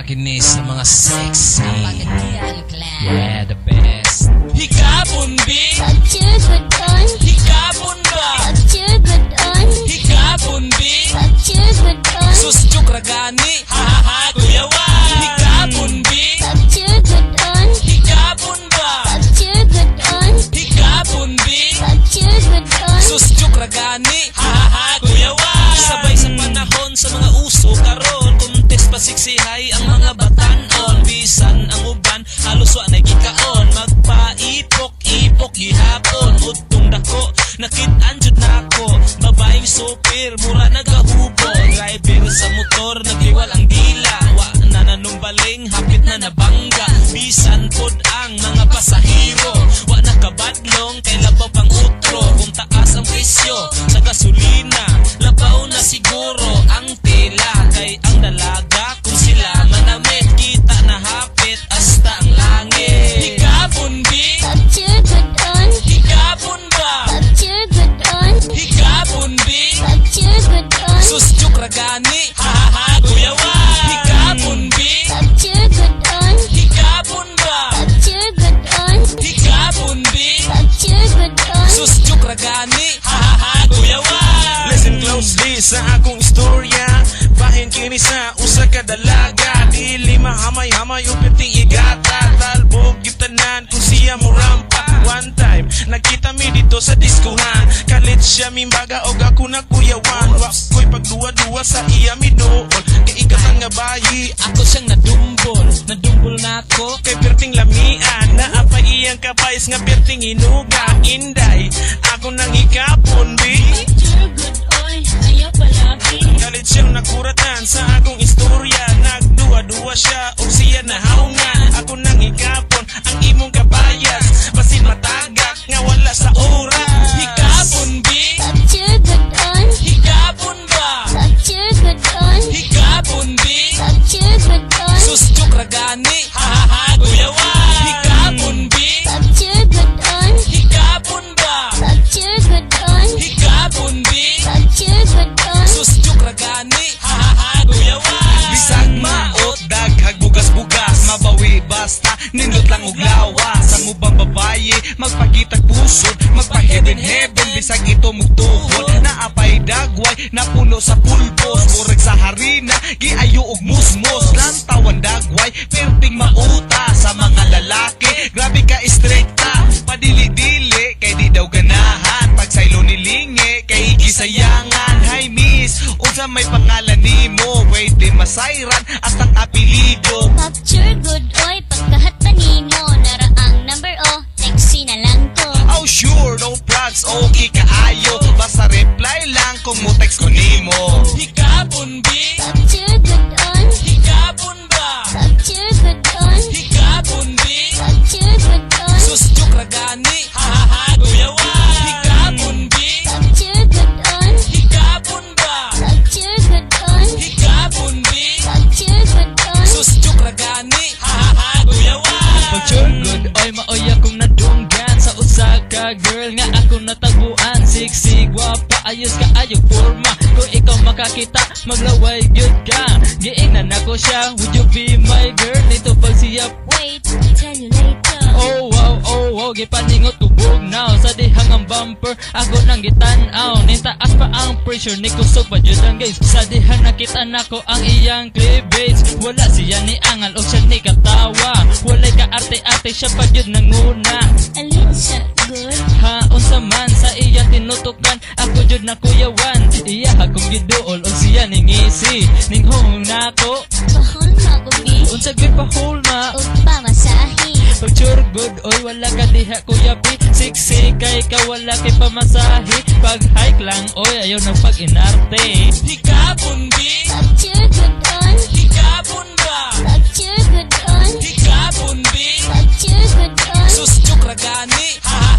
Para kini sa mga sexy. Pagadian Clan. Yeah, the best. Hikapon, bi. Picture good on. Hikapon ba? Picture good on. Hikapon, bi. Picture good on. Sus, joke ra gani. Ha ha ha, kuyawan. Hikapon, bi. Picture good on. Hikapon ba? Picture good on. Hikapon, bi. Picture good on. Sus, joke ra gani. Ha ha ha, kuyawan. Sabay sa panahon, sa mga uso karon, contest pa siksihay ang mga batanon. Bisan ang uban halos wa na gikaon, magpaipok ipok gihapon. Udtong dako nakit-an jud nako, babaeng super, mura nagahubo. Driver sa motor nagliwal ang dila, wa na nanumbaling, hapit na nabangga. Bisan pod ang mga pasahero wa nakabadlong kay labaw pang utro. Kung taas ang presyo sa gasolina, labaw na siguro ang tela, kay ang dalaga kung sila manamit, kita na hapit hasta ang langit. Hikapon, bi. Picture good on. Hikapon ba? Picture good on. Hikapon, bi. Picture good on. Sus, joke ra gani. Ha ha ha, kuyawan. Hikapon, bi. Picture good on. Hikapon ba? Picture good on. Hikapon, bi. Picture good on. Sus, joke ra gani. Ha ha ha, kuyawan. Listen closely sa akong istorya. Bahin kini sa usa ka dalaga. Dili mahamay-hamay o perting igata. Talbog gitanan kung siya mo rampa. One time, nagkita mi dito sa diskuhan. Kalit siya mimbaga og ako na kuyawan. Wa ko'y pagduwa-duwa, sa iya miduol. Kay igatan nga bayi. Ako siyang nadumbol. Nadumbol na ako. Kay perting lamian. Naapay iyang kapais nga perting hinuga. Inday, ako nang hikapon, bi. Picture good oy. Ayaw palagi. Galit siyang nakuratan sa akong istorya. Nagduwa-duwa siya og siya nahawngan. Ako nang hikapon ang imong kapayas, basin matagak nga wala sa oras. Hikapon, bi. Picture good on. Hikapon ba? Picture good on. Hikapon, bi. Picture good on. Sus, joke ra gani. Ha ha ha, kuyawan. Hikapon, bi. Picture good on. Hikapon ba? Picture good on. Hikapon, bi. Picture good on. Sus, joke ra gani. Ha ha ha, kuyawan. Bisag maot, daghag bugas-bugas, mabawi basta nindot lang og lawas. Ang ubang babaye magpakitag pusod, magpa-heaven heaven bisag ito mugtuhod. Naapay dagway napuno sa pulbos, murag sa harina giayo og musmos. Lantawan dagway, perting mauta sa mga lalaki, grabe ka istrikta. Padili-dili kay di daw ganahan pagsaylo ni lingi kay gisayangan. Hi miss, unsa may pangalan nimo? Pwede masayran astang apelido. Picture good oy. Pagkahat pa nimo. Nara ang number o. Text na lang ko. Oh sure, no progs, okay kaayo. Basta reply lang kung mo text ko nimo. Hikapon, bi. Picture good on. Hikapon ba? Picture good on. Hikapon, bi. Picture good on. Sus, joke ra gani. Ha ha ha, kuyawan. Hikapon, bi. Picture good on. Hikapon ba? Picture good on. Hikapon, bi. Picture good on. Sus, joke ra gani. Ha ha ha, kuyawan. Picture good oy, maoy akong nadunggan sa usa ka girl nga ako natagbuan. Sexy, gwapa, ayos kaayo porma. Kung ikaw makakita, maglaway gyud ka. Giingnan nako siya, "Would you be my girl?" Nitubag siya, "Wait, tell you later." Oh wow, gipaningot tubog now. Sa dihang ang bumper ako nang gitan-aw. Nitaas pa ang pressure, ni kusog pa jud ang gaze. Sa dihang nakita nako ang iyang cleavage, wala siya ni angal o siya ni katawa. Walay kaarte-arte, siya pa jud nanguna. Alin siya good? Ha, unsa man sa iyang tinutukan, ako jud na kuyawan. Iya akong giduol o siya ningisi. Ninghong nako. Pahulma ko, bi. Unsa gyud pahulma? Og pamasahe. Picture good oy, wala ka diha, Kuya P. Sexy kay ka, wala kay pamasahe. Pag hike lang oy, ayaw nang pag-inarte. Hikapon, bi. Picture good on. Hikapon ba? Picture good on. Hikapon, bi. Picture good on. Sus, joke ra gani. Ha ha.